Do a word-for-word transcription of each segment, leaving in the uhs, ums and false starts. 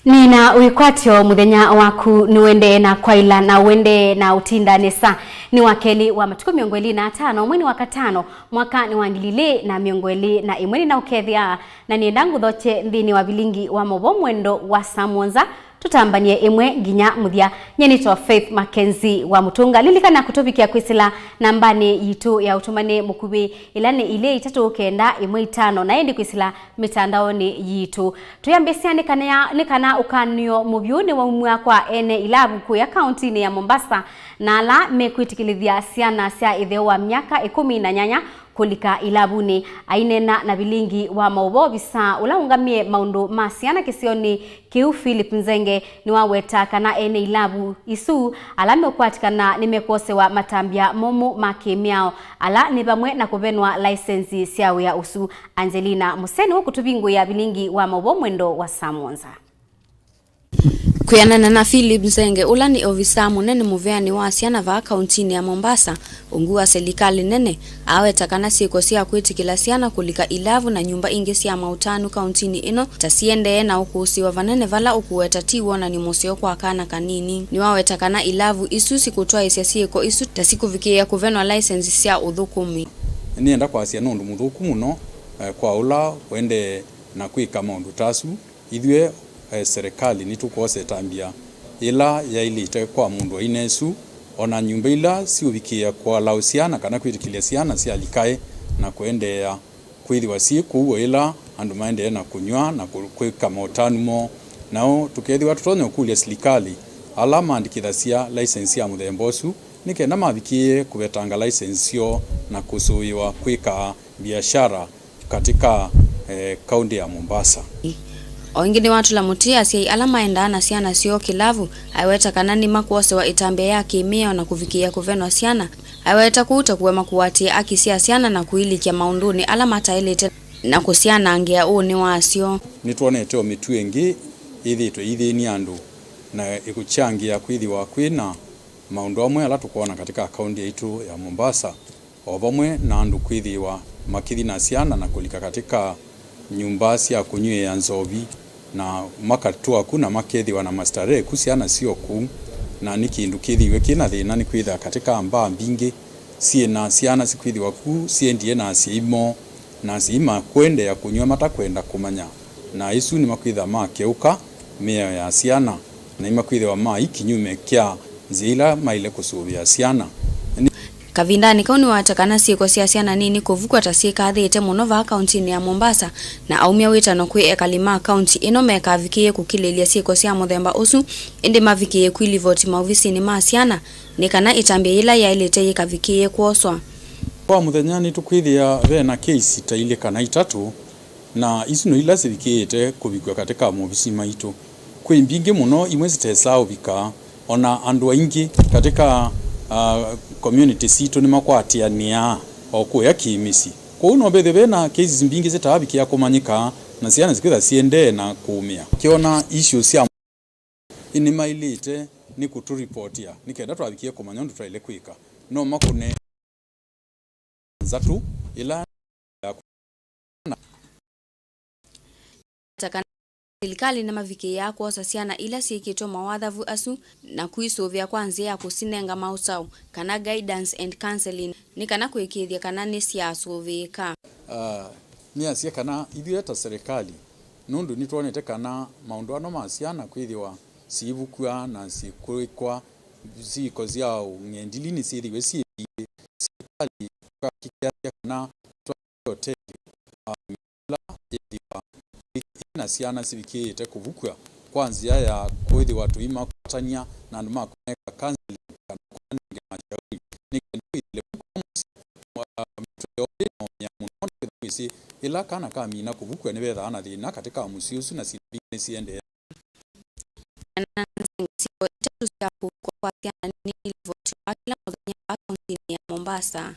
Nina wĩkwatyo mũthenya waku nĩũendee na kwaĩla na ũendee na ũtinda nesa. Nĩ wa kelĩ wa matukũ mĩongo ĩlĩ na atano, mwei nĩ wa katano, mwaka nĩ wa ngili ilĩ na mĩongo ĩlĩ na ĩmwe. Nĩnaũkethĩa na nĩenda ngũthokye nthĩnĩ wa vilingi wa maũvoo mwendo wa saa mũonza, tũtambanie ĩmwe nginya mũthya. Nyie nĩtawa Faith Mackenzie wa Mũtũnga. Lilikana kũtũvikĩa kwĩsĩla nambanĩ yitũ ya ũtũmani mũkuvĩ, ĩla nĩ ilĩ itatũ kenda ĩmwe itano, na ĩndĩ kwĩsĩla mĩtandaonĩ yitũ. Twĩambĩsya nĩ kana ya-, nĩ kana ũkanĩo mũvyũ nĩwaumw'a kwa ene ilavu kũya kauntinĩ ya Mombasa na ala mekwĩtĩkĩlĩthya syana sya ĩtheo wa myaka ĩkũmi na nyanya kũlika ilavunĩ. Aineena na vilingi wa maũvoo, ovisaa ũla ũngamĩe maũndũ ma syana kĩsionĩ kĩu, Philip Nzenge, nĩwaweta kana ene ilavu isu ala mekwatĩkana nĩmekwosewa matambya momũ ma kĩmĩao, ala nĩ vamwe na kũvenwa laisenzi sya wĩa ũsu. Angelina Mũseni ũkũtũvingũĩa vilingi wa maũvoo mwendo wa saa mũonza. Kwĩanana na Philip Nzenge, ũla nĩ ovisaa mũnene mũveanĩ wa syana vaa kauntinĩ ya Mombasa, ungu wa silikalĩ nene, aweta kana syĩko sya kwĩtĩkĩla syana kũlika ilavu na nyũmba ingĩ sya maũtanu kauntinĩ ĩno ta siendee na ũkũsĩĩwa vanene vala ũkũweta ti wonany'o mũseo kwa kana kanini. Nĩwaweta kana ilavu isu sikũtwaĩĩsya syĩko isu ta sikũvikĩĩa kũvenwa laisenzi sya ũthũkũmi. Nĩenda kwasya nĩ ũndũ mũthũku mũno, eh, kwa ũla ũendee na kwĩka maũndũ ta asu. Ithyĩ, eh, serikali nĩtũkwosa ĩtambya ĩla yaĩlĩte kwa mũndũ aina ĩsu, o na nyũmba ila siũvikĩĩa kũalaũ syana kana kwĩtĩkĩlya syana syalikae na kũendeea kwĩthĩwa syĩ kũu o ĩla andũ maendee na kũnyw'a na kũ-, kwĩka maũtanu moo. Nao tũkethĩwa tũtonya ũkũlya silikalĩ ala maandĩkĩthasya laisenzi ya mũthemba ũsu nĩ kenda mavikĩĩe kũvetanga laisenzi syoo na kũsũĩwa kwĩka biashara katika, eh, kaunti ya Mombasa. O ĩngĩ nĩwatũla mũtĩ asyai ala maendaa na syana syoo kĩlavu, aiweta kana nĩmakwosewa ĩtambya ya kĩmĩao na kũvikĩĩa kũvenwa syana. Aiweta kũu ta kũema kũatĩĩa aki sya syana na kũilikya maũndũnĩ ala mataĩlĩte na kũsyanangĩa ũnĩ wasyo. Nĩtwonete o mĩtuo ĩngĩ ĩthĩĩtwe ĩithĩny'a andũ na ĩkũkyangĩa kwĩthĩwa kwĩ na maũndũ amwe ala tũkwona katika kaunti yaitũ ya Mombasa. O vamwe na andũ kwĩthĩĩwa makĩthi na syana na kũlika katika nyũmba sya kũnyw'ĩĩa nzovi, na makatũa ku na makethĩwa na mastarehe ku syana syoo kũu, na nĩ kĩndũ kĩthĩiwe kĩ na thĩna nĩ kwĩtha katika mbaa mbingĩ syĩ na syana sikwĩthĩwa ku syendie na asyai moo, na asyai makũendeea kũnyw'a matakwenda kũmanya, na ĩsu nĩmakwĩtha makeũka mĩao ya syana, na nĩmakwĩthĩwa mai kĩnyume kya nzĩa ila maĩle kũsũvĩa syana. Kavindanĩ kau nĩwaweta kana syĩko sya syana nini kũvukw'a ta syĩkathĩĩte mũno vaa kauntinĩ ya Mombasa, na aumya wĩtano kwĩ ekali ma kaunti ĩno mekavikĩĩe kũkilĩlya syĩko sya mũthemba ũsu, ĩndĩ mavikĩĩe kwĩlivoti maovisinĩ ma syana nĩ kana ĩtambya yĩla yaĩlĩte yĩkavikĩĩe kwoswa. Kwa mũthenya nĩtũkwĩthĩa ve na kesi ta ilĩ kana itatũ, na isu no ila sivikĩĩte kũvikw'a katika maovisi maitũ. Kwĩ mbingĩ mũno imwe sitesaa ũvika, o na andũ aingĩ katika, ah, community sitũ nĩmakwatĩanĩaa o kũya kĩ-mĩsyĩ. Kwoou no vethĩwe ve na cases mbingĩ sitaavikĩa kũmanyĩka, na syana sikwĩtha siendee na kũũmĩa. Kĩona issues sya nĩmaĩlĩte nĩ kũtũripotia nĩ kenda twavikĩe kũmanya ũndũ twaĩle kwĩka. No makũne nzatũ ĩla ya kũna. Ta kana silikalĩ nĩmavikĩĩaa kwosa syana ila syĩkĩtwe mawathavu asu na kũisũvĩa kwa nzĩa ya kũsinenga maũtao kana guidance and counseling nĩ kana kũĩkĩĩthya kana nĩsyasũvĩĩka. Ah, nĩasya kana ithyĩ ta serikali, nũndũ nĩtwonete kana maũndũ ano ma syana kwĩthĩwa siivukw'a na sikũĩkwa syĩko sya ũng'endili nĩsyĩthĩiwe syĩ mbingĩ, silikalĩ ĩkakĩkĩasya kana twaĩle ũtethyo wa mĩtũla yĩthĩwa ĩna syana sivikĩĩte kũvukw'a kwa nzĩa ya kwĩthĩwa tũimakwatany'a na andũ ma kũmeka counseling kana kũmanenge mashauri nĩ kenda wĩthĩle vu kwa mũsyĩ. Mĩtũo yoo ĩna ũmĩa mũno nĩkwĩthĩwa wĩsĩ ĩla kana kamina kũvukw'a nĩvethaa na thĩna katika mũsyĩ ũsu na syĩndũ mbingĩ nĩsiendee. Kwĩanana na Nzenge, syĩko itatũ sya kũvukw'a kwa syana nini ilivotiwa kĩla mũthenya vaa kauntinĩ ya Mombasa.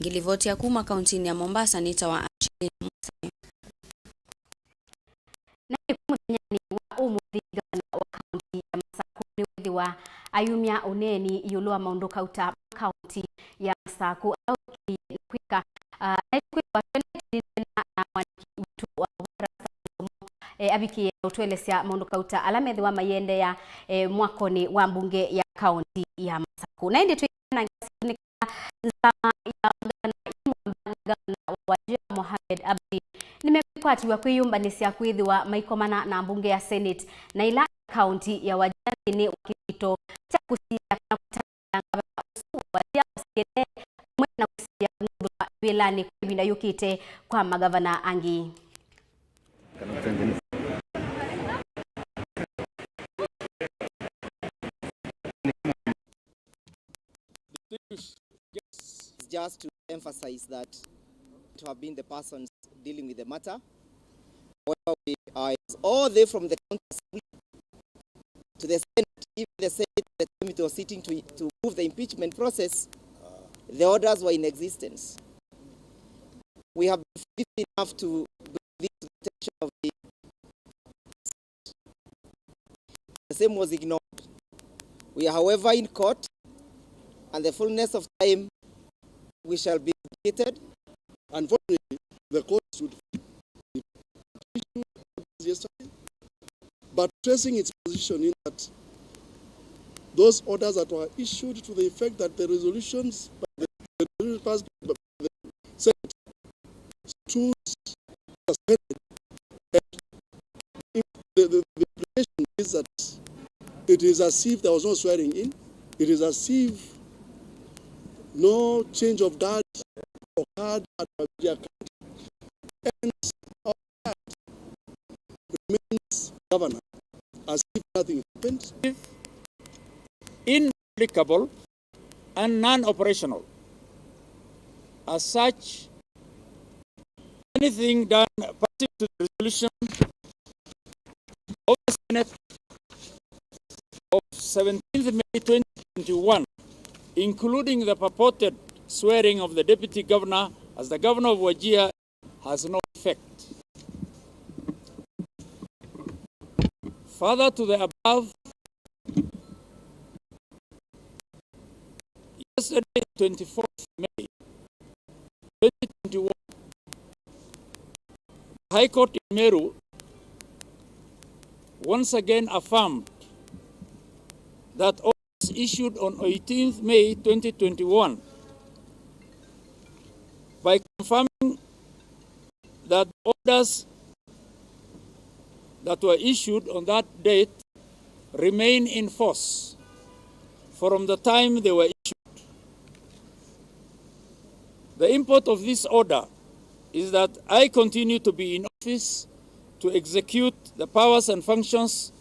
Ngĩlivotia kuma kauntinĩ ya Mombasa nĩtawa Angelina Mũsai. Na nĩkw'o mũthenyanĩ wa ũmũnthĩ, ngavana wa kaunti ya Masakũ nĩwĩthĩwa ayumya ũneeni ĩũlũ wa maũndũ kauta ma kaunti ya Masakũ ala ũvikĩie na kwĩka, ah, na ĩkwĩthĩwa twendete nĩneena na mwandĩki witũ wa ũvoo Rasta Mũsomo, eh, avikĩie na kũtũelesya maũndũ kauta ala methĩwa maiendeea, eh, mwakonĩ wa mbunge ya kaũnti ya Masaku. Na ĩndĩ twĩana nzama ya ngavana imwamba na ngavana wa Wajir Mohamed Abdi nĩmekwĩkwatĩw'a kwĩyũmbanĩsya kwĩthĩwa maikomana na mbunge ya Senate na ĩla kaũnti ya Wajir nthĩnĩ wa kĩthito kya kũsiĩĩa kana kũtanĩa ngavana ũsu wa Wajir ũsiĩle, amwe na kũsiĩĩa kũnũthwa ĩvĩlanĩ kwa ĩvinda yũkĩte kwa magavana angĩ. Distinguished guests. Just to emphasize that to have been the persons dealing with the matter. However, we are all there from the county assembly to the Senate, even the Senate, the time it was sitting to, to move the impeachment process, the orders were in existence. We have been forgiving enough to bring this to the attention of the The same was ignored. We are, however, in court, and the fullness of time we shall be vindicated. Unfortunately, the court should yesterday, but stressing its position in that those orders that were issued to the effect that the resolutions, the resolutions passed by the Senate stood suspended. And if the, the, the implication is that it is as if there was no swearing in, it is as if no change of guard occurred at Wajir County, and our guard remains governor as if nothing happened. Inapplicable and non-operational. As such, anything done pursuant to the resolution of the Senate of seventeenth May twenty twenty-one, including the purported swearing of the Deputy Governor as the Governor of Wajir, has no effect. Further to the above, yesterday, twenty-fourth May twenty twenty-one, High Court in Meru once again affirmed that issued on eighteenth May twenty twenty-one by confirming that orders that were issued on that date remain in force from the time they were issued. The import of this order is that I continue to be in office to execute the powers and functions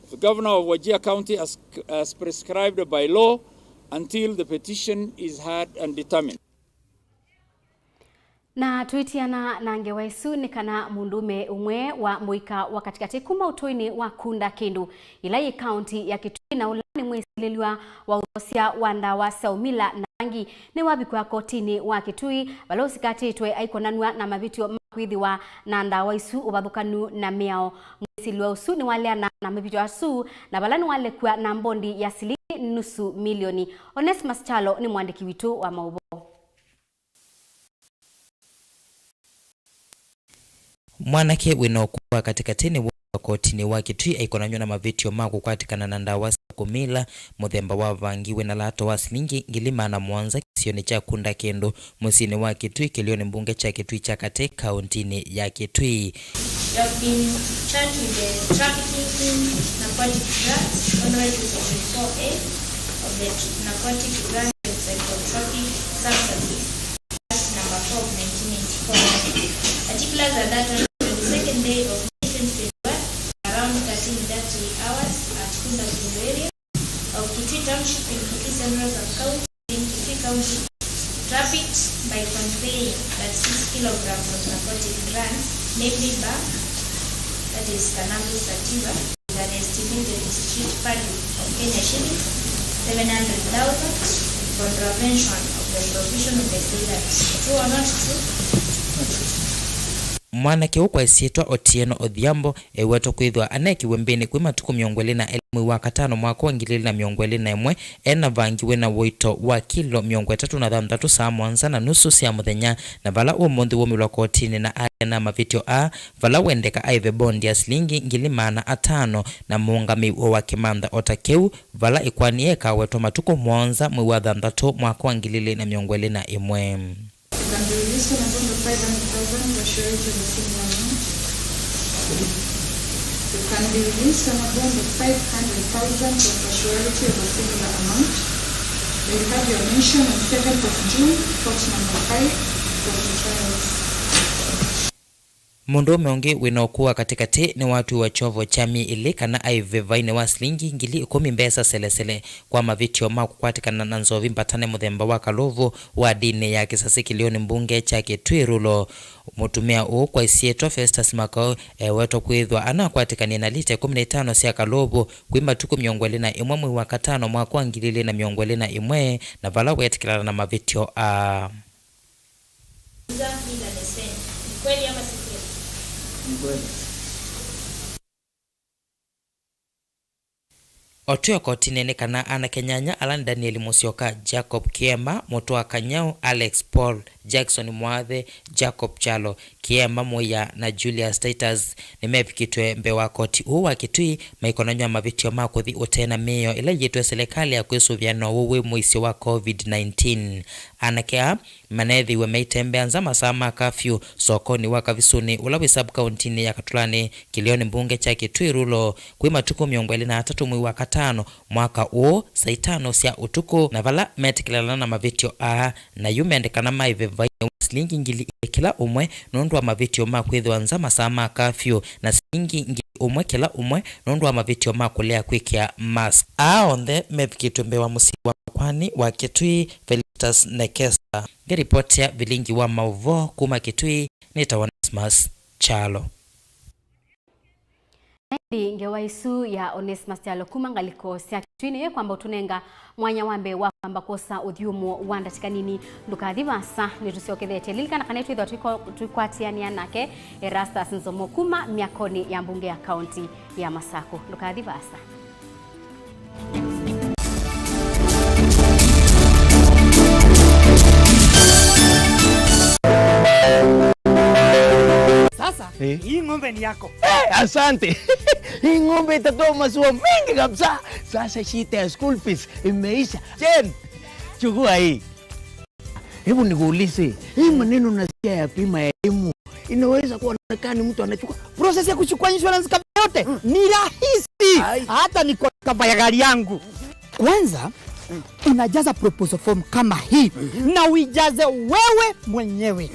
of the Governor of Wajir County as, as prescribed by law until the petition is heard and determined. Na tũitiana na ngewa ĩsu, nĩ kana mũndũũme ũmwe wa mũika wa katĩkatĩ kuma ũtũinĩ wa Kunda Kĩndũ, ĩla yĩ kaũnti ya Kitui, na ũla nĩ mwĩsilĩlw'a wa ũthosya wa ndawa sya ũmila na vangi, nĩwavikw'a kotinĩ wa Kitui, vala ũsikatĩtwe aikonanw'a na mavĩtyo ma kwĩthĩwa na ndawa isu ũvathũkanu na mĩao. Mwĩsilĩlw'a ũsu nĩwaleana na mavĩtyo asu, na vala nĩwalekw'a na mbondi ya silingi nusu milioni. Onesmus Kyalo nĩ mũandĩki witũ wa maũvoo. Mwanake wĩ na ũkũũ wa katĩkatĩ nĩwoviw'a kotinĩ wa Kitui aikonanw'a na mavĩtyo ma kũkwatĩkana na ndawa sya kũmila mũthemba wa vangi wĩ na lato wa silingi ngili maana mũonza kĩsionĩ kya Kunda Kĩndũ, mũsyĩnĩ wa Kitui, kĩlĩonĩ mbunge kya Kitui kya Katĩ, kaũntinĩ ya Kitui. You have been charged with the trafficking in narcotic drugs under two seventy-four A of the Narcotic Drugs and Psychotropic Substances Act number four of nineteen ninety-four. Particulars are that on the twenty-second day of May twenty twenty-one, around thirteen thirty hours at Kunda Kĩndũ area of Kitui Township in Kitui Central Sub-County, in Kitui County, trafficked by conveying thirty-six kilograms of narcotic drugs, namely bang, that is cannabis sativa, with an estimated street value of Kenya shillings seven hundred thousand, contravention of the provision of the said act. True or not true? Mwanake ũkwa ĩsyĩtwa Otieno Odhiambo ewetwa kwĩthwa anekiwe mbĩnĩ kwĩ matukũ mĩongo ĩlĩ na elĩ mwei wa katano mwaka wa ngili ili na mĩongo ĩlĩ na ĩmwe, e na vangi wĩ na ũito wa kilo mĩongo ĩtatũ na thanthatũ saa mũonza na nusu sya mũthenya, na vala ũmũnthĩ waumĩlwa kotinĩ na aneena mavĩtyo aa, vala wendeka aive bondi ya silingi ngili maana atano na mũũngamĩi wa kĩmantha o ta kĩu, vala ĩkoani ĩkawetwa matukũ mũonza mwei wa thanthatũ mwaka wa ngili ili na mĩongo ĩlĩ na ĩmwe. You can be released on a bond of five hundred thousand for surety of a similar amount. You can be released on a bond of five hundred thousand for surety of a similar amount. May you have your mention on seventh of June, court number five, for trials. Mũndũũme ũngĩ wĩ na ũkũũ wa katĩkatĩ nĩwatuiwe kyovo kya myei ĩlĩ kana aive vainĩ wa silingi ngili ĩkũmi mbesa selesele kwa mavĩtyo ma kũkwatĩkana na nzovi mbatane mũthemba wa kalũvũ wa ndinĩ ya kĩsasĩ kĩlĩonĩ mbunge kya Kitui Rural. Mũtumĩa ũũ kwa ĩsyĩtwa Festus Makau ewetwa kwĩthwa anakwatĩkanie na lita ĩkũmi na itano sya kalũvũ kwĩ matukũ mĩongo ĩlĩ na ĩmwe mwei wa katano mwaka wa ngili ili na mĩongo ĩlĩ na ĩmwe, na vala weetĩkĩlana na mavĩtyo aa. Uza bila leseni. Ni kweli ama si kweli? Ni kweli. O twĩ o kotinĩ nĩ kana anake nyanya ala nĩ Daniel Musyoka, Jacob Kiema, Mũtũa Kanyau, Alex Paul, Jackson Mwathe, Jacob Kyalo, Kiema Mũya na Julius Titus nĩmevikĩtwe mbee wa koti ũũ wa Kitui maikonanywa mavĩtyo ma kũthi ũtee na mĩao ĩla ĩĩtwe silikalĩ ya kwĩsũvĩa na ũwau wĩ mũisyo wa covid nineteen. Anake aa maneethĩiwe maitembea nza masaa ma kafyu sokonĩ wa Kavisũnĩ ũla wĩ sub-kauntinĩ ya Katũlanĩ kĩlĩonĩ mbunge kya Kitui Rural kwĩ matukũ mĩongo ĩlĩ na atatũ mwei wa katano mwaka ũũ saa itano sya ũtukũ, na vala metĩkĩlana na mavĩtyo aa, na yu mendekana maive vainĩ wa silingi ngili ilĩ kĩla ũmwe nũndũ wa mavĩtyo ma kwĩthĩwa nza masaa ma kafyu, na silingi ngili ũmwe kĩla ũmwe nũndũ wa mavĩtyo ma kũlea kwĩkĩa mask. Aa onthe mevikĩtwe mbee wa mũsyai wa makwani wa Kitui, Felistus Nekesa. Ngĩripotia vilingi wa maũvoo kuma Kitui, nĩtawa Onesmus Kyalo. Na ĩndĩ ngewa ĩsu ya Onesmus Kyalo kuma ngalĩko sya Kitui nĩyo ĩkwamba ũtũnenga mwanya wa mbee wa kwamba kwosa ũthyũmũo wa ndatĩka nini. Ndũkathi vaasa, nĩtũsyokethetye. Lilikana kana nĩtwĩthwa tũikwatĩanĩa nake Erastus Nzomo kuma myakonĩ ya mbunge ya kaunti ya Masakũ. Ndũkathi vaasa. Sasa, eh, hii ng'ombe ni yako. Eh, asante. Hii ng'ombe itatoa maziwa mengi kabisa. Sasa shida ya school fees imeisha. Jen, chukua hii. Hebu nikuulize, hii maneno nasikia ya bima ya elimu, inaweza kuwa inaonekana ni mtu anachukua. Process ya kuchukua insurance cover yote ni rahisi. Ai. Hata niko na cover ya gari yangu. Kwanza, unajaza proposal form kama hii, na uijaze wewe mwenyewe.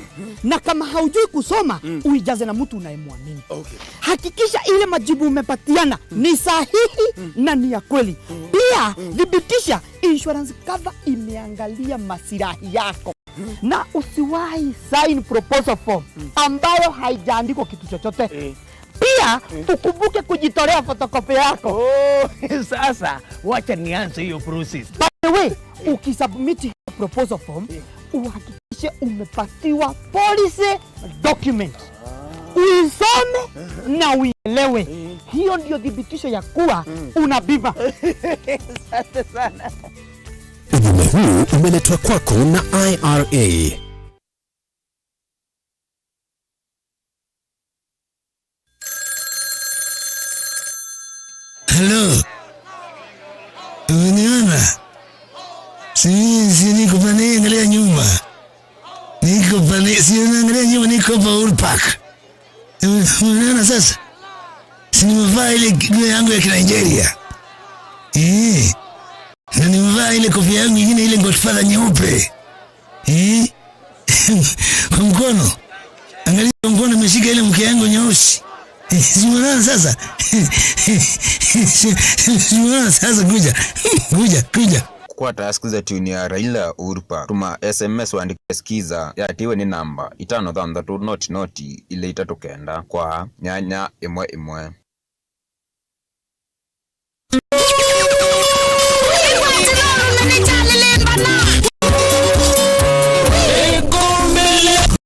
Na kama haujui kusoma, uijaze na mtu unayemwamini. Okay. Hakikisha ile majibu umepatiana ni sahihi na ni ya kweli. Pia, thibitisha insurance cover imeangalia masilahi yako. Na usiwahi sign proposal form ambayo haijaandikwa kitu chochote. Eh. Pia, ukumbuke kujitolea photocopy yako. Oh, sasa, wacha nianze hiyo process. By the way, ukisubmit hiyo proposal form, uhakikishe umepatiwa policy document. Uisome na uielewe. Hiyo ndio thibitisho ya kuwa una bima. Asante sana. Ujumbe huu umeletwa kwako na I R A. Hello. Umeniona? Si, si niko pale, angalia nyuma. Niko pale, si unaangalia nyuma, niko hapa Uhuru Park. Unaona sasa? Si nimevaa ile nguo yangu ya Kinigeria. Eh. Na nimevaa ile kofia yangu ingine, ile Godfather nyeupe. Eh? Kwa mkono. Angalia kwa mkono, nimeshika ile mke yangu nyeusi. Eh, si unaona sasa? Si unaona sasa? Kuja. Kuja, kuja. Kũkwata sikiza tune ya Raila Uhuru Park, tũma S M S wandĩke skiza, yatiwe nĩ namba itano thanthatũ noti noti ilĩ itatũ kenda kwa nyanya ĩmwe ĩmwe.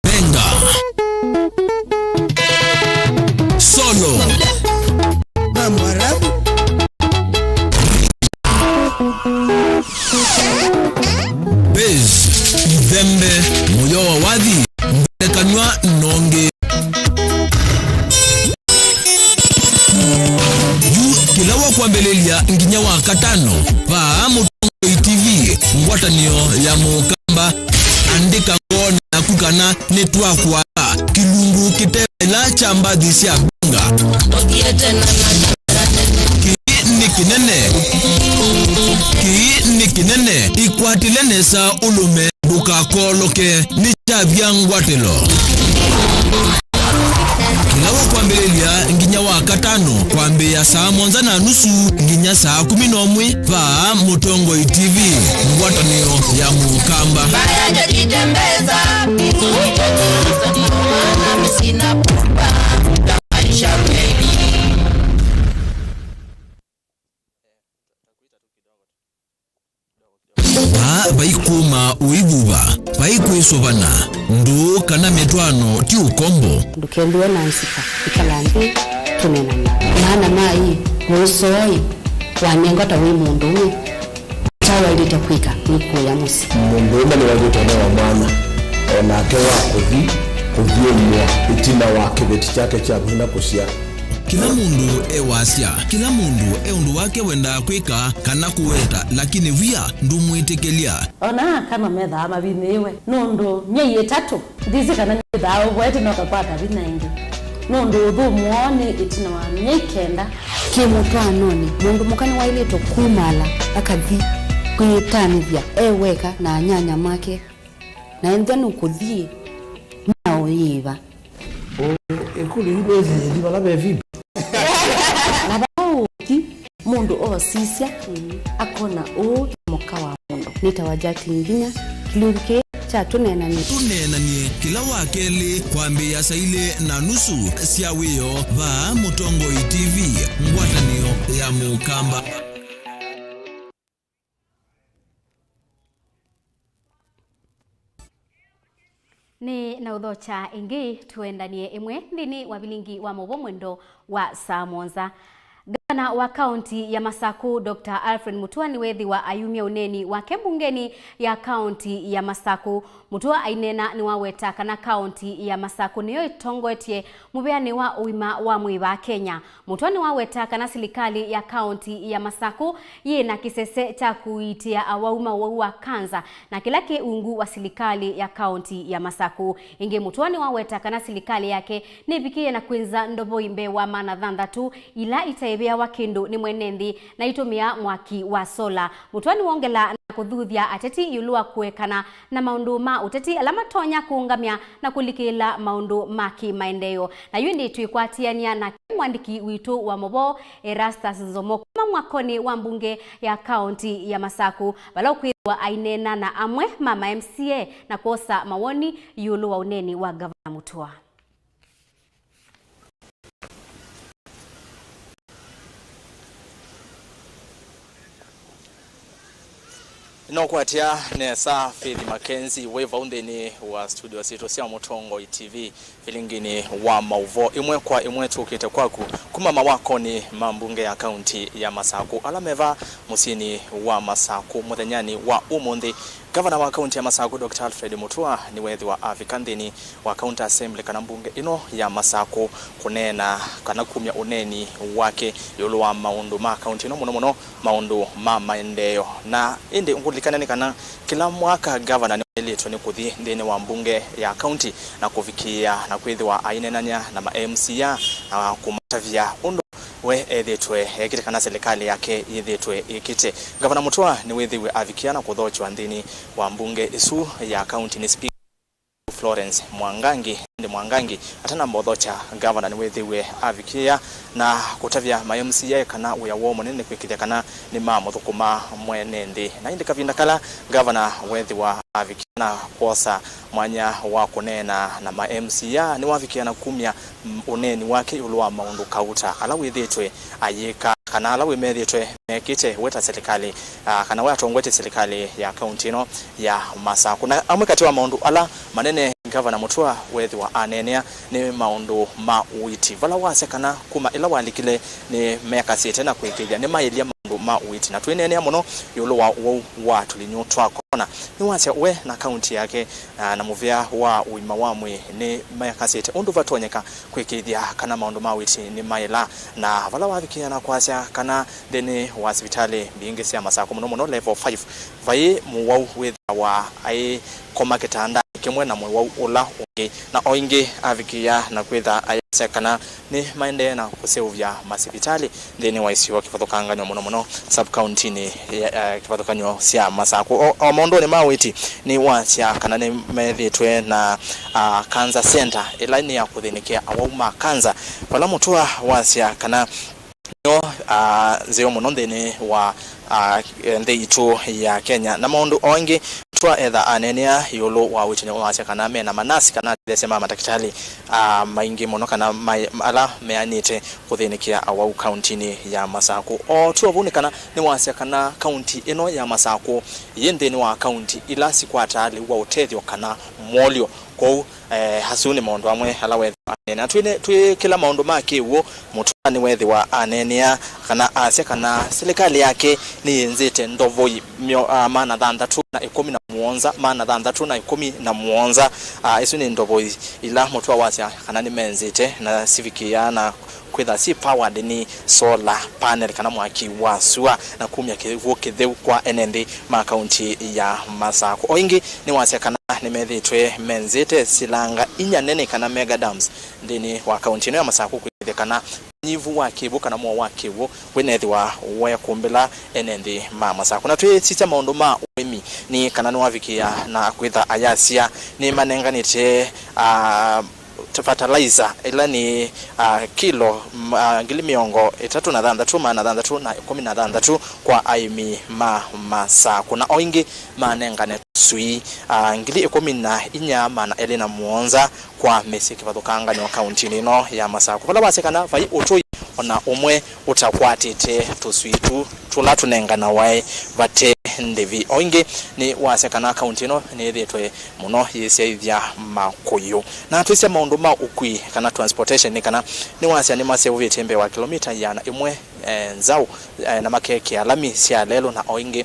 Benga. Solo. Mwarabu. mũyo wa wathi, ngelekany'a nongi. Yu kĩla wa kwambĩlĩlya nginya wa katano, vaa Mũtongoi T V, ngwatanĩo ya Mũkamba. Andĩka ngoonĩ yaku kana nĩtwakwaa kĩlungu kĩte ĩla kya mbathi sya mbunga. Kĩĩ nĩ kĩnene. Kĩĩ nĩ kĩnene. Ĩkwatĩle nesa ũlũme, ndũkakolooke. Nĩ kyavya ngwatĩlo. Kĩla wa kwambĩlĩlya nginya wa katano, kwambĩĩa saa mũonza na nusu nginya saa kũmi na ũmwe, vaa Mũtongoi T V, ngwatanĩo ya Mũkamba. Mbaya jajitembeza, maana sina pupa, maisha kweli. Vaa vaikũma ũivuva, vaikwĩsũvana, ndũũ kana mĩtwaano ti ũkombo. Ndũkethĩwe na nzika, ĩkala nthĩ tũneenany'a. Maana ma ĩ, ũsooĩ wanengwa ta wĩ mũndũũme, kyaũ waĩlĩte kwĩka nĩ kũya mũsyĩ. Mũndũũme nĩwaĩlĩte ũnewa mwana, o nake wa kũthi kũthyũmũa ĩtina wa kĩveti kyake kya vinya kũsyaa. Kĩla mũndũ e wasya, kĩla mũndũ e ũndũ wake wendaa kwĩka kana kũweta, lakini wia ndũmwĩtĩkĩlya. Ona aka no methaa mavinyĩĩwe nũndũ myei ĩtatũ, ndĩsĩ kana nĩwĩthaa ũvoete na ũkakwata vinya ĩngĩ, nũndũ ũthũmũo nĩ ĩtina wa myei kenda. Kĩ mũtwaanonĩ, mũndũ mũka nĩwaĩlĩtwe kumaala akathi kwĩtanĩthya e weka na anyanya make, na ethĩwa nũkũthi, mĩao yĩva? Ĩkũlyo yu nĩsĩ ĩthi vala ve Phoebe. Na vala ũũki, mũndũ oosisya, akona ũũ nĩ mũka wa mũndũ. Nĩtawa Jacqueline Nginya, kĩlungu kĩĩ kya Tũneenany'e. Tũneenany'e kĩla wa kelĩ kwambĩĩa saa ilĩ na nusu sya wĩoo, vaa Mũtongoi T V, ngwatanĩo ya Mũkamba. Nĩ na ũthokya ĩngĩ, tũendanie ĩmwe nthĩnĩ wa vilingi wa maũvoo mwendo wa saa mũonza. Ngavana wa kaunti ya Masakũ, Doctor Alfred Mutua, nĩweethĩwa ayumya ũneeni wake mbungenĩ ya kaunti ya Masakũ. Mutua aineena nĩwaweta kana kaunti ya Masakũ nĩyo ĩtongoetye mũveanĩ wa ũima wa mwĩĩ vaa Kenya. Mutua nĩwaweta kana silikalĩ ya kaunti ya Masakũ yĩ na kĩsese kya kũiitĩa awau ma ũwau wa kanza, na kĩla kĩ ungu wa silikalĩ ya kaunti ya Masakũ. Ĩngĩ Mutua nĩwaweta kana silikalĩ yake nĩvikĩie na kwĩnza ndovoi mbee wa maana thanthatũ ila itaĩvĩawa kĩndũ nĩ mwene nthĩ na itũmĩaa mwaki wa sola. Mutua nĩwongela na kũthuthya ateti ĩũlũ wa kũekana na maũndũ ma ũteti ala matonya kũũngamya na kũlikĩla maũndũ ma kĩmaendeeo. Na yu ĩndĩ twĩkwatĩanĩa nake mwandĩki witũ wa maũvoo, Erastus Nzomo, kuma mwakonĩ wa mbunge ya kaunti ya Masakũ, vala ũkwĩthĩwa aineena na amwe ma ma M C A na kwosa mawoni ĩũlũ wa ũneeni wa Ngavana Mutua. Nĩnaũkwatya nesa, Faith Mackenzie, wĩ vau nthĩnĩ wa studio sitũ sya Mũtongoi T V, vilinginĩ wa maũvoo ĩmwe kwa ĩmwe tũkĩte kwaku kuma mawakonĩ ma mbunge ya kaunti ya Masakũ, ala me vaa mũsyĩnĩ wa Masakũ mũthenyanĩ wa ũmũnthĩ. Ngavana wa kaunti ya Masakũ, Doctor Alfred Mutua, nĩweethĩwa avika nthĩnĩ wa County Assembly kana mbunge ĩno ya Masakũ kũneena kana kumya ũneeni wake ĩũlũ wa maũndũ ma kaunti ĩno, mũno mũno maũndũ ma maendeeo. Na ĩndĩ ngũlilikane nĩ kana kĩla mwaka ngavana nĩwaĩlĩtwe nĩ kũthi nthĩnĩ wa mbunge ya kaunti na kũvikĩĩa na kwĩthĩwa aineenany'a na ma M C A na kũmatavya ũndũ we ethĩtwe ekĩte kana silikalĩ yake yĩthĩtwe ĩkĩte. Ngavana Mutua nĩwĩthĩiwe avikĩa na kũthokya nthĩnĩ wa mbunge ĩsu ya kaunti nĩ Speaker Florence Mwangangi. Ĩndĩ Mwangangi atanamba ũthokya, ngavana nĩwĩthĩiwe avikĩa na kũtavya ma M C A kana wĩa woo mũnene nĩ kwĩkĩthya kana nĩmamũthũkũma mwene nthĩ. Na ĩndĩ kavinda kala ngavana weethĩwa avikĩa na kwosa mwanya wa kũneena na ma M C A, nĩwavikĩa na kumya, mm, ũneeni wake ĩũlũ wa maũndũ kauta ala wĩthĩtwe ayĩka, kana ala wĩmethĩtwe mekĩte we ta silikalĩ, ah, kana we atongoetye silikalĩ ya kaunti ĩno ya Masakũ. Na amwe katĩ wa maũndũ ala manene ngavana Mutua weethĩwa aneenea nĩ maũndũ ma ũiiti, vala wasya kana kuma ĩla walikile nĩmekasĩte na kwĩkĩĩthya nĩmaĩlya maũndũ ma ũiiti. Na twĩneenea mũno ĩũlũ wa ũwau wa tũlinyũ twa corona. Nĩwasya we na kaunti yake, ah, na mũvĩa wa ũima wa mwĩĩ nĩmekasĩte ũndũ vatonyeka kwĩkĩĩthya kana maũndũ ma ũiiti nĩmaĩla, na vala wavikĩĩa na kwasya kana nthĩnĩ wa sivitalĩ mbingĩ sya Masakũ, mũno mũno level five, vai mũwau wĩthĩawa aikoma kĩtandanĩ kĩmwe na mũwau ũla ũngĩ, na o ĩngĩ avikĩĩa na kwĩtha ayasya kana nĩmaendee na kũseũvya masivitalĩ nthĩnĩ wa isio kĩvathũkangany'o, mũno mũno sub-county-nĩ ya, eh, kĩvathũkany'o sya Masakũ. O, o maũndũnĩ ma ũiiti, nĩwasya kana nĩmethĩĩtwe na, ah, cancer center ĩla nĩ ya kũthĩnĩkĩa awau ma cancer, vala mũtũa wasya kana nĩyo, ah, nzeo mũno nthĩnĩ wa, ah, nthĩ itũ ya Kenya. Na maũndũ o angĩ, twa etha aneenea ĩũlũ wa ũiiti nĩwasya kana mena manasi kana atetheesya ma matakĩtalĩ, ah, maingĩ mũno kana ma, ala meanĩte kũthĩnĩkĩa awau kauntinĩ ya Masakũ. O tyo vau nĩ kana nĩwasya kana kaunti ĩno ya Masakũ yĩ nthĩnĩ wa kaunti ila sikwataa lĩu wa ũtethyo kana mwolyo. Kwoou, eh, asu nĩ maũndũ amwe ala wethĩwa aneenea. Twĩne-, twĩkĩla maũndũ ma kĩw'ũ, mũtũa nĩwethĩwa aneenea kana asya kana silikalĩ yake nĩyĩnzĩte ndovoi myo-, ah, maana thanthatũ na ĩkũmi na mũonza, maana thanthatũ na ĩkũmi na mũonza. Ah, isu nĩ ndovoi ila mũtũa wasya kana nĩmenzĩte na sivikĩĩa na kwĩtha si powered nĩ solar panel kana mwaki wa sua na kumya kĩw'ũ kĩtheu kwa ene nthĩ ma kaunti ya Masakũ. O ĩngĩ nĩwasya kana nĩmethĩĩtwe menzĩte silanga inya nene kana mega dams nthĩnĩ wa kaunti ĩno ya Masakũ kwĩthĩa kana ũnyivu wa kĩw'ũ kana mũo wa kĩw'ũ wĩnethĩwa wekũmbĩla ene nthĩ ma Masakũ. Na twĩsisya maũndũ ma ũĩmi nĩ kana nĩwavikĩĩa na kwĩtha ayasya nĩmanenganĩte, ah, fertilizer ĩla nĩ, ah, kilo, m-, ah, ngili mĩongo ĩtatũ na thanthatũ, maana thanthatũ na ĩkũmi na thanthatũ kwa aĩmi ma Masakũ. Na o ĩngĩ manengane tũswii, ah, ngili ĩkũmi na inya, maana elĩ na mũonza kwa mĩsyĩ kĩvathũkangany'o kauntinĩ ĩno ya Masakũ, vala wasya kana vai ũtũi ona ũmwe ũtakwatĩte tũswii tu tũla tũnenganawae vate ndĩvi. O ĩngĩ nĩwasya kana kaunti ĩno nĩyĩthĩĩtwe mũno yĩsyaĩthya makũyũ. Na twĩsya maũndũ ma ũkui kana transportation nĩ kana nĩwasya nĩmaseũvĩtye mbee wa kĩlomita ĩana ĩmwe, eh, nzaũ, eh, na makekĩa lami sya lelũ na o ĩngĩ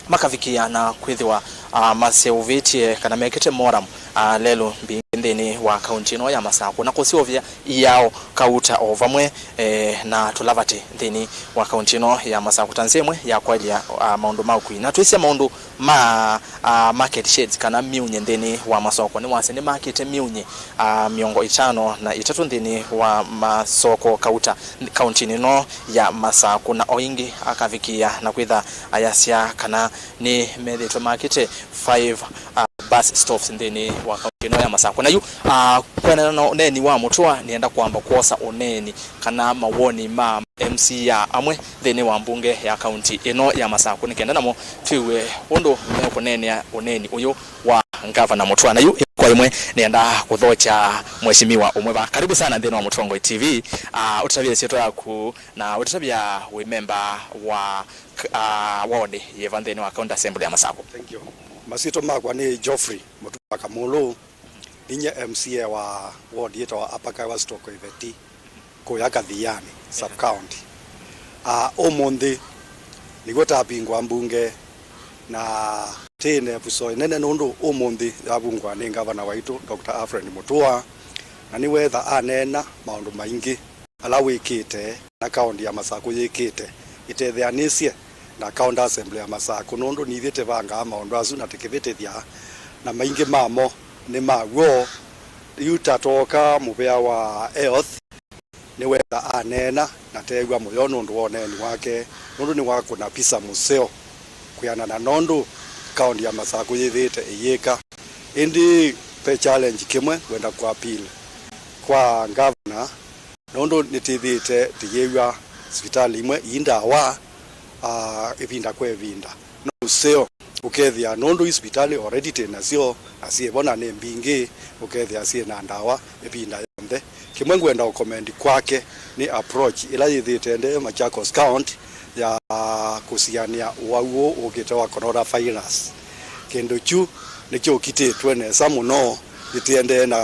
makavikĩĩa na kwĩthĩwa, ah, maseũvĩtye kana mekĩte moram, ah, lelũ mbingĩ nthĩnĩ wa kaunti ĩno ya Masakũ na kũseũvya iao kauta o vamwe, eh, na tũlavati nthĩnĩ wa kaunti ĩno ya Masakũ ta nzĩa ĩmwe ya kwaĩlya, ah, maũndũ ma ũkui. Na twĩsya maũndũ ma, ah, market shades kana myunye nthĩnĩ wa masoko, nĩwasya nĩmakĩte myunye, ah, mĩongo ĩtano na ĩtatũ nthĩnĩ wa masoko kauta kauntinĩ ĩno ya Masakũ, na o ĩngĩ akavikĩĩa na kwĩtha ayasya kana nĩmethĩĩtwe makĩte five, ah, bus stops nthĩnĩ wa kaunti ĩno ya Masakũ. Na yu, ah, kwendana na ũneeni wa mũtũa, nĩenda kwamba kwosa ũneeni kana mawoni ma M C A amwe nthĩnĩ wa mbunge ya kaunti ĩno ya Masakũ, nĩ kenda namo twĩw'e ũndũ mekũneenea ũneeni ũyũ wa ngavana mũtũa. Na yu kwa ĩmwe nĩenda kũthokya mheshimiwa ũmwe va. Karibu sana nthĩnĩ wa Mũtongoi T V. Ah, ũtũtavye syĩtwa yaku na ũtũtavya wĩ memba wa, ah, ward yĩva nthĩnĩ wa County Assembly ya Masakũ? Thank you. Masyĩtwa makwa nĩ Geoffrey Mũtua Kamũlũ. Ninyie M C A wa ward yĩtawa Upper Kawa Stock Iveti, kũya Kathiani, sub county. Ah, ũmũnthĩ nĩw'o tapingwa mbunge, na twĩ na ĩvuso ĩnene nũndũ ũmũnthĩ yavungwa nĩ ngavana waitũ, Doctor Alfred Mutua, na nĩwetha aneena maũndũ maingĩ ala wĩkĩte, na kaunti ya Masakũ yĩkĩte ĩtetheanĩsye na County Assembly ya Masakũ, nũndũ nithyĩ tĩvangaa maũndũ asu na tũkĩvĩtĩthya, na maingĩ mamo nĩ ma w'o. Yu ta twoka mũvĩa wa health, nĩwetha aneena na teew'a mũyo nũndũ wa ũneeni wake, nũndũ nĩwakũna pisa mũseo kwĩanana nũndũ kaunti ya Masakũ yĩthĩĩte ĩyĩka. Ĩndĩ ve challenge kĩmwe ngwenda kũappeal kwa ngavana, nũndũ nĩtĩthĩĩte tũyĩw'a sivitalĩ imwe ii ndawa, ah, ĩvinda kwa ĩvinda. No ũseo ũkethĩa nũndũ ii sivitalĩ already twĩ nasyo, na syĩ vo na nĩ mbingĩ, ũkethĩa syĩ na ndawa ĩvinda yonthe. Kĩmwe ngwenda ũkomendi kwake nĩ approach ĩla yĩthĩĩte ĩendee Machakos County ya kũsianĩa ũwau ũũ ũkĩte wa coronavirus. Kĩndũ kyu nĩkyo ũkitĩtwe nesa mũno, nĩtũendee na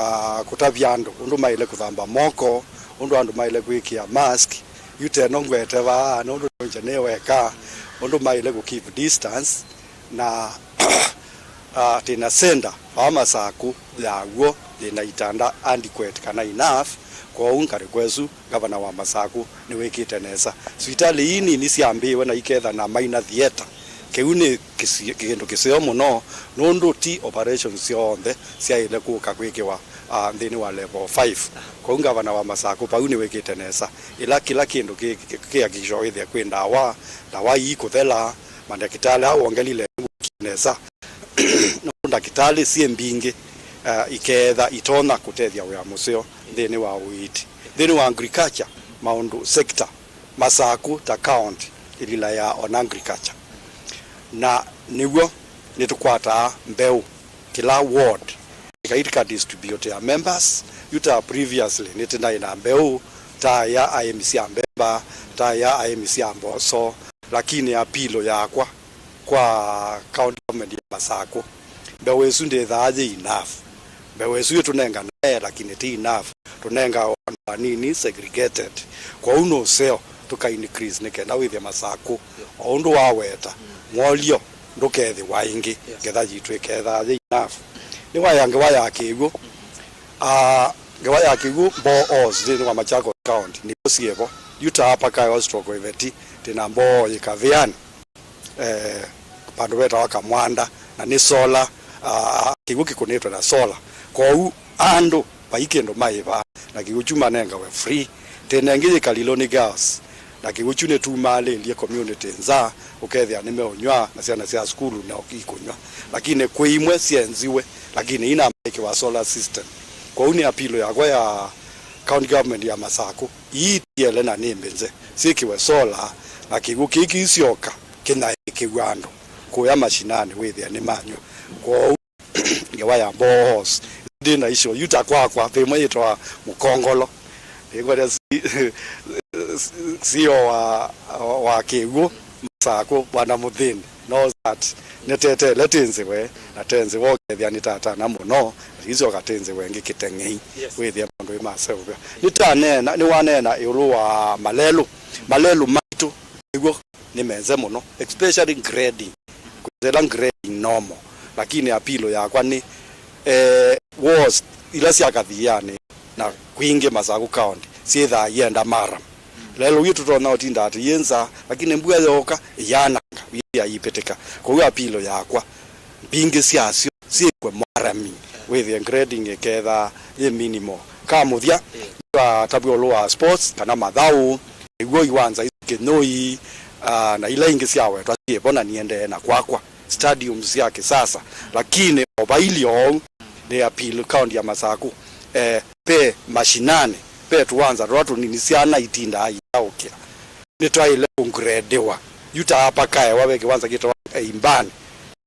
kũtavya andũ ũndũ maĩle kũthamba moko, ũndũ andũ maĩle kwĩkĩa mask, Yu teno ngwete vaa, nũndũ nĩũngye nĩ weka, ũndũ maĩle kũ keep distance, na ah, twĩ na center wa Masakũ ya w'o yĩ na itanda adequate kana enough, kwoou ngalĩko ĩsu ngavana wa Masakũ nĩwĩkĩte nesa. Sivitalĩ ii nini syambĩĩwe na iketha na minor theater. Kĩu nĩ kĩsi- kĩndũ kĩseo mũno, nũndũ ti operations syonthe syaĩle kũka kwĩkĩwa ah, nthĩnĩ wa level five. Kwoou ngavana wa Masakũ vau nĩwĩkĩte nesa. Ĩla kĩla kĩndũ kĩ- kĩ- kĩakikishwa wĩthĩa kwĩ ndawa, ndawa ii kũthela, mandakĩtalĩ aa wongelile nesa. Nũndũ ndakĩtalĩ syĩ mbingĩ, ah, ikeetha itonya kũtethya wĩa mũseo nthĩnĩ wa ũiiti. Nthĩnĩ wa agriculture, maũndũ sector, Masakũ ta county ĩlilaĩa on agriculture. Na nĩw'o nĩtũkwataa mbeũ kĩla ward, ĩkaika distribute ya members. Yu ta previously nĩtĩnaĩ na mbeũ ta ya aĩmi sya mbemba, ta ya aĩmi sya mboso, lakini apilo yakwa kwa county government ya Masakũ, mbeũ ĩsu ndĩthaa yĩ enough. Mbeũ ĩsu ĩtũnenganae, lakini ti enough. Tũnengaa o andũ anini segregated. Kwoou nũseo tũka increase nĩ kenda wĩthĩa Masakũ, o ũndũ waweta, mwolyo ndũkethĩwa ĩngĩ, ngetha yitũ ĩkethaa yĩ enough. Nĩwaya ngewa ya kĩw'ũ. Ah, ngewa ya kĩw'ũ, boreholes nthĩnĩ wa Machakos County nĩvo syĩvo. Yu ta Upper Kaewa stroke Iveti, twĩ na mboo yĩ Kavĩanĩ, eh, vandũ vetawa Kamwanda, na nĩ solar, ah, kĩw'ũ kĩkũnĩtwe na solar. Kwoou andũ vai kĩndũ maĩvaa, na kĩw'ũ kyu manengawe free. Twĩ na ĩngĩ yĩ Kaliloni Girls, na kĩw'ũ kyu nĩtumaalĩlye community nza, ũkethĩa nĩmeũnyw'a na syana sya sukulu nao ikũnyw'a. Lakini kwĩ imwe syenziwe, lakini ina maĩkĩwa solar system. Kwoou nĩ apilo yakwa ya county government ya Masakũ, ii tiele na nĩ mbĩnze, syĩkĩwe solar, na kĩw'ũ kĩĩ kĩisyoka kĩnyaĩĩkĩw'a andũ kũya mashinani wĩthĩa nĩmanyw'a. Kwoou ngewa ya boreholes, ndĩ na icio. Yu ta kwakwa, vĩmwe yĩtawa Mũkongolo. Nĩngwenda si- CEO wa, wa kĩw'ũ Masakũ, Bwana Mũthĩni, knows that nĩtetele tĩnzĩwe, na tenzĩwa ũkethĩa nĩtatana mũno, na icio katĩnzĩwe ĩngĩ kĩteng'ei, wĩthĩa maũndũ ĩ maseũvya. Nĩtaneena, nĩwaneena ĩũlũ wa malelũ. Malelũ maitũ nĩw'o nĩ menze mũno, especially grading. Kwĩthĩla grading normal, lakini apilo yakwa nĩ, eh, walls ila sya Kathianĩ na kwingĩ Masakũ County syĩthaa ienda maram. Lelo wĩ tũtonya ũtinda atĩ yĩ nza, lakini mbua yooka, ĩyananga, ĩyĩpĩtĩka. Kwoou apilo yakwa, mbingĩ syasyo syĩkwe marami, wĩthĩe grading ĩkethaa yĩ minimal. Ka mũthya, twatavw'a ũlũ wa sports kana mathaũ, nĩw'o iwanza isu Kĩnyũi, ah, na ila ingĩ syawetwa syĩvo, na niendee na kwakwa stadiums sya kĩsasa. Lakini o vailye oou, nĩ appeal county ya Masakũ, eh, ve mashinani, ve tũwanza tũla tũnini syana itindaa itaũkĩa. Nĩtwaĩle kũngradĩwa. Yu ta Upper Kaewa ve kĩwanza kĩtawa Imbani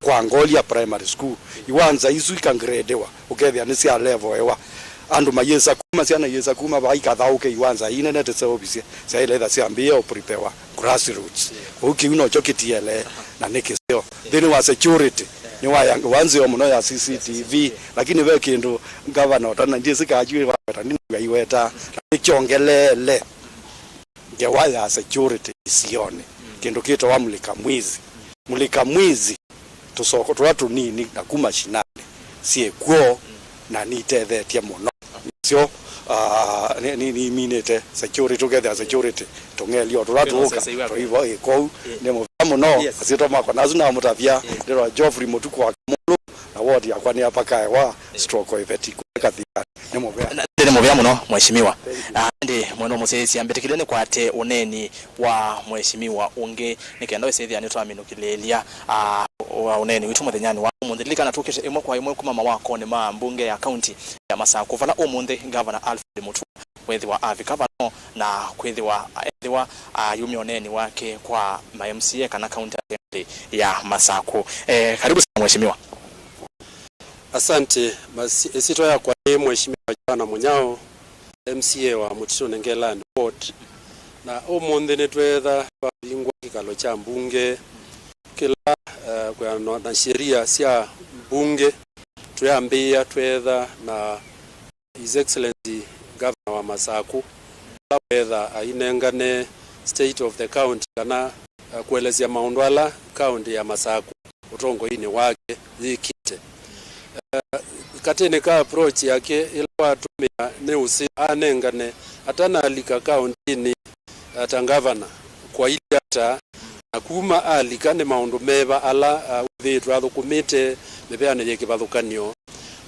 kwa Ngolia Primary School. Iwanza isu ikangradiwa, ũkethĩa nĩ sya level ĩwa. Andũ mayĩsa kuma, syana iyĩsa kuma vaa ikathaũke iwanza ii nene tũseũvisye, syaĩle ĩtha syambĩĩe ũpreparewa grassroots. Kwoou kĩu nokyo kĩtiele na nĩ kĩseo. Nthĩnĩ wa security, nĩ wa ya- wa nzeo mũno ya C C T V, lakini ve kĩndũ ngavana ũtana ndyĩsĩ kajui waweta, ndinaiweta, na nĩkyongeleele ngewa ya security isionĩ, kĩndũ kĩtawa mulika mwizi. Mulika mwizi, tũsoko tũla tũnini na kuma shinani syĩ kw'o, na nitethetye mũno. Nĩsyo, ah, ni- ni- niminĩte security, ũkethĩa security tũng'elio tũla tũũka tũivo ĩ kwoou. Nĩ mũvea mũno. Asyĩtwa makwa nasu namũtavya, ndĩrwa Geoffrey Mũtuku wa Kamũlũ, na ward yakwa nĩ Upper Kaewa stroke Iveti kũya Kathianĩ. Nĩ mũvea. Na- nĩ mũvea mũno, mheshimiwa. Ah, ĩndĩ mwendwa mũsyaĩĩsya, mbĩtĩkĩlya nĩkwate ũneeni wa mheshimiwa ũngĩ nĩ kenda wĩsĩthĩa nĩtwaminũkĩlĩĩlya, ah, wa ũneeni witũ mũthenyanĩ wa ũmũnthĩ. Lilikana tũkĩte ĩmwe kwa ĩmwe kuma mawakonĩ ma mbunge ya kaunti ya Masakũ, vala ũmũnthĩ Ngavana Alfred Mutua wĩthĩwa avika vano na kwĩthĩwa ethĩwa ayumya ũneeni wake kwa ma M C A kana county assembly ya Masakũ. Eh, karibu sana mheshimiwa. Asante. Masi- ĩsyĩtwa yakwa nĩ Mheshimiwa Joana Mũnyao, M C A wa Mũtitũnĩ Ngelani Ward, na ũmũnthĩ nĩtweetha twavingwa kĩkalo kya mbunge kĩla, eh, kwĩanana na sheria sya mbunge, twĩambĩĩa tweetha na His Excellency Governor wa Masakũ, ala weetha ainengane state of the county, kana, eh, kũelesya maũndũ ala county ya Masakũ ũtongoinĩ wake yĩkĩte. Eh, katĩnĩ ka approach yake ĩla watũmĩa nĩ ũsĩ anengane atanalika county-inĩ, eh, ta ngavana, kwailye ata, na kuma alika nĩ maũndũ meva ala, ah, wĩthĩĩtwe athũkũmĩte mĩveanĩ yĩ kĩvathũkany'o.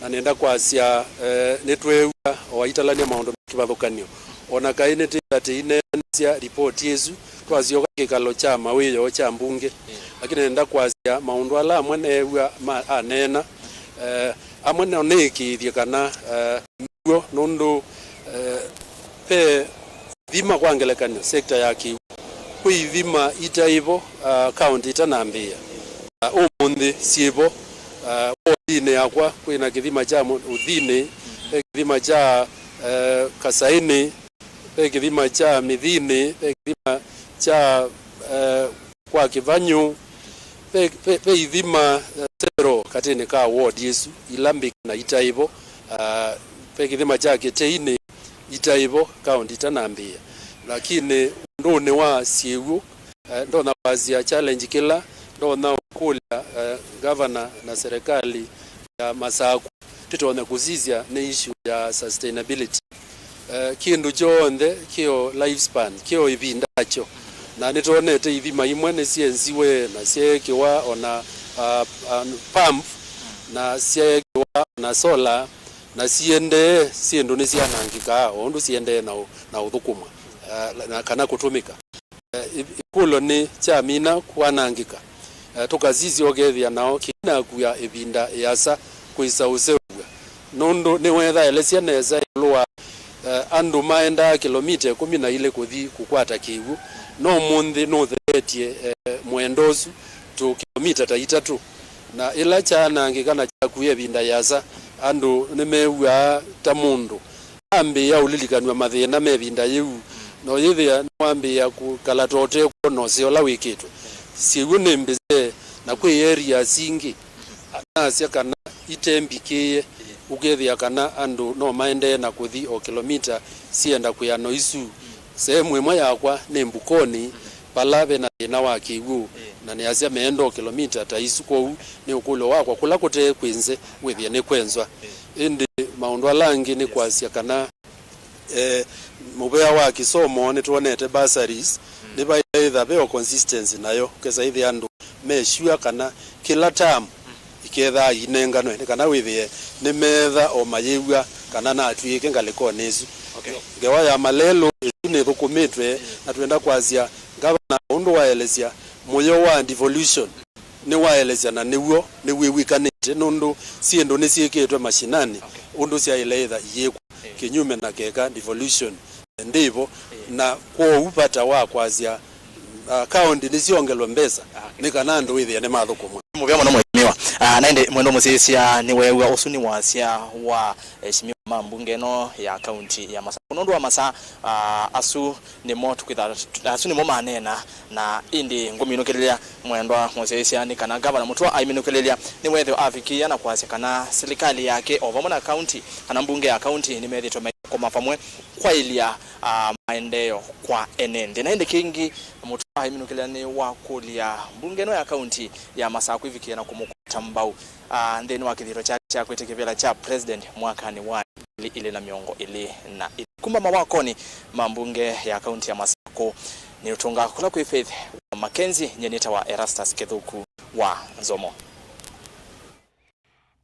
Na nenda kwasya, eh, nĩtweew'a o aitalany'a maũndũ ma kĩvathũkany'o. O na kaĩ nĩtĩĩtha tĩineenesya ripoti ĩsu, twasyoka kĩkalo kya mawĩoo kya mbunge. Lakini nenda kwasya maũndũ ala amwe neew'a ma, aneena, eh, amwe no nĩĩkĩĩthye kana, eh, nĩw'o, nũndũ, eh, ve ithima, kwa ngelekany'o, sekta ya kĩw'ũ. Kwĩ ithima itaĩ vo, ah, kaũntĩ ĩtanambĩĩa. Ah, ũmũnthĩ syĩ vo, ah, wodinĩ yakwa kwĩ na kĩthima kya Mũ-, Ũthinĩ, ve kĩthima kya, eh, Kasainĩ, ve kĩthima kya Mĩthinĩ, ve kĩthima kya, eh, kwa Kĩvanyũ, ve, ve, ve ithima, eh, several katĩnĩ ka ward ĩsu, ila mbĩke na itaĩ vo, ah, ve kĩthima kya Kĩteinĩ, itaĩ vo kaũntĩ itanambĩĩa. Lakini ũndũnĩ wa syĩw'ũ, eh, ndonya kwasya challenge kĩla ndonya ũkũlya, eh, gavana na serikali ya Masakũ tĩtonye kũsisya nĩ issue ya sustainability. Eh, kĩndũ kyonthe kĩo lifespan, kĩo ĩvinda yakyo. Na nĩtwonete ithima imwe nĩsyenziwe na syeekĩwa ona, ah, ah, pump, na syeekĩwa ona solar, na siendee, syĩndũ nĩsyanangĩkaa o ũndũ siendee na ũ-, na ũthũkũmwa, eh, na kana kũtũmĩka. Eh, ĩ-, ĩkũlyo nĩ kyamina kwanangĩka. Eh, tũkasisya ũkethĩa nao kĩinakuya ĩvinda ĩasa kwĩsa ũseũvw'a, nũndũ nĩwethaelesya nesa ĩũlũ wa, eh, andũ maendaa kĩlomita ĩkũmi na ilĩ kũthi kũkwata kĩw'ũ, no ũmũnthĩ nũtheetye, eh, mũendo ũsu tũ kĩlomita ta itatũ. Na ĩla kyaanangĩka na kyakuya ĩvinda yĩasa, andũ nĩmew'aa ta mũndũ ambĩĩa ũlilikanw'a mathĩna me ĩvinda yĩu, na ũyĩthĩa nĩwambĩĩa kũkala ta ũtekwona ũseo ũla wĩkĩtwe. Syĩw'ũ nĩ mbĩse, na kwĩ areas ingĩ nasya kana itembikĩĩe, ũkethĩa kana andũ no maendee na kũthi o kĩlomita syenda kwĩana isu. Sehemu ĩmwe yakwa nĩ Mbukoni, vala ve na thĩna wa kĩw'ũ, na nĩasya meenda o kĩlomita ta isu, kwoou nĩ ũkũlyo wakwa kũla kũte kwĩ nze wĩthĩe nĩkwenzwa. Ĩndĩ maũndũ ala angĩ nĩ kwasya kana, eh, mũvea wa kĩsomo nĩtwonete bursaries, nĩvaĩle ĩtha ve o consistency nayo, kesa ĩthĩa andũ me sure kana kĩla term ikethaa inenganwe, nĩ kana wĩthĩe nĩmeetha o mayĩw'a kana natw'ĩĩke ngalĩkonĩ ĩsu. Okay. Ngewa ya malelũ ĩsu nĩthũkũmĩtwe, na twenda kwasya ngavana ũndũ waelesya mũyo wa devolution, nĩwaelesya na nĩw'o nĩwĩw'ĩkanĩte, nũndũ syĩndũ nĩsyĩkĩtwe mashinani, okay, ũndũ syaĩle ĩtha iyĩkwa, eh, kĩnyume na keka devolution ndĩvo, eh, na kwoou vata wa kwasya, ah, kaũntĩ nĩsyongelwe mbesa, ah, okay, nĩ kana andũ wĩthĩe nĩmathũkũmwa. Mũvea mũno mheshimiwa. Ah, na ĩndĩ mwendwa mũsyaĩĩsya nĩweew'a ũsu nĩ wasya wa, eh, eshimiwa ma mbunge ĩno ya kaunti ya Masakũ. Nũndũ wa masaa, ah, asu nĩmo tũkwĩtha, asu nĩmo maneena, na ĩndĩ ngũminũkĩlĩlya mwendwa mũsyaĩĩsya nĩ kana Ngavana Mũtua aiminũkĩlĩlya nĩweethĩwa avikĩĩa na kwasya kana silikalĩ yake o vamwe na kaunti, kana mbunge ya kaunti nĩmethĩĩtwe maikoma vamwe kwaĩlya, ah, maendeeo kwa ene nthĩ. Na ĩndĩ kĩngĩ Mũtua aiminũkĩlĩlya nĩ wakũlya mbunge ĩno ya kaunti ya Masakũ ĩvikĩe na kũmũkwata mbau, ah, nthĩnĩ wa kĩthito kyake kya kwĩtĩkĩvĩla kya president mwakanĩ wa ngili ilĩ na mĩongo ĩlĩ na ĩlĩ. Kuma mawakonĩ ma mbunge ya kaunti ya Masakũ, nĩ ũtũnga kũla kwĩ Faith wa Mackenzie, nyie nĩtawa Erastus Kĩthũku wa Nzomo.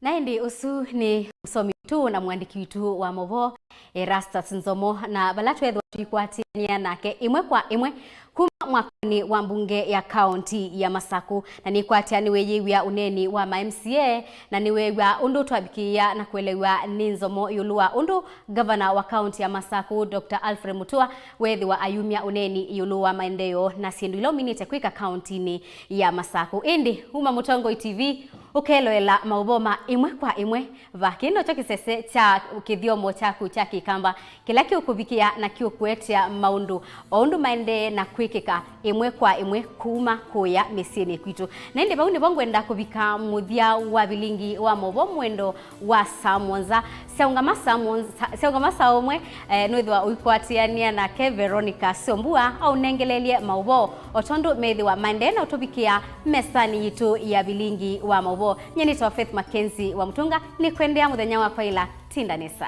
Na ĩndĩ ũsu nĩ mũsomi witũ na mũandĩki witũ wa maũvoo, Erastus Nzomo, na vala twethĩwa tũikwatĩanĩa nake ĩmwe kwa ĩmwe kuma mwakonĩ wa mbunge ya kaunti ya Masakũ, na nĩkwatya nĩwĩyĩw'a ũneeni wa ma M C A, na nĩweew'a ũndũ twavikĩĩa na kũelew'a nĩ Nzomo ĩũlũ wa ũndũ ngavana wa kaunti ya Masakũ, Doctor Alfred Mutua, weethĩwa ayumya ũneeni ĩũlũ wa maendeeo na syĩndũ ila ũminĩte kwĩka kauntinĩ ya Masakũ. Ĩndĩ uma Mũtongoi T V, ũkeloela maũvoo ma ĩmwe kwa ĩmwe, va kĩĩ nokyo kĩsese kya kĩthyomo kyaku kya Kĩkamba kĩla kĩũkũvikĩa na kĩũkũetea maũndũ o ũndũ maendee na kwĩkĩka ĩmwe kwa ĩmwe kuma kũya mĩsyĩnĩ kwitũ. Na ĩndĩ vau nĩvo ngwenda kũvika mũthya wa vilingi wa maũvoo mwendo wa saa mũonza. Syaũngama saa mũonza, syaũngama saa ũmwe, eh, nũĩthĩwa ũikwatĩanĩa nake Veronica Sombua aũnengeleelye maũvoo o tondũ methĩwa maendee na ũtũvikĩa mesanĩ yitũ ya vilingi wa maũvoo. Nyie nĩtawa Faith Mackenzie wa Mũtũnga, nĩkwendea mũthenya wa kwaĩla. Tinda nesa.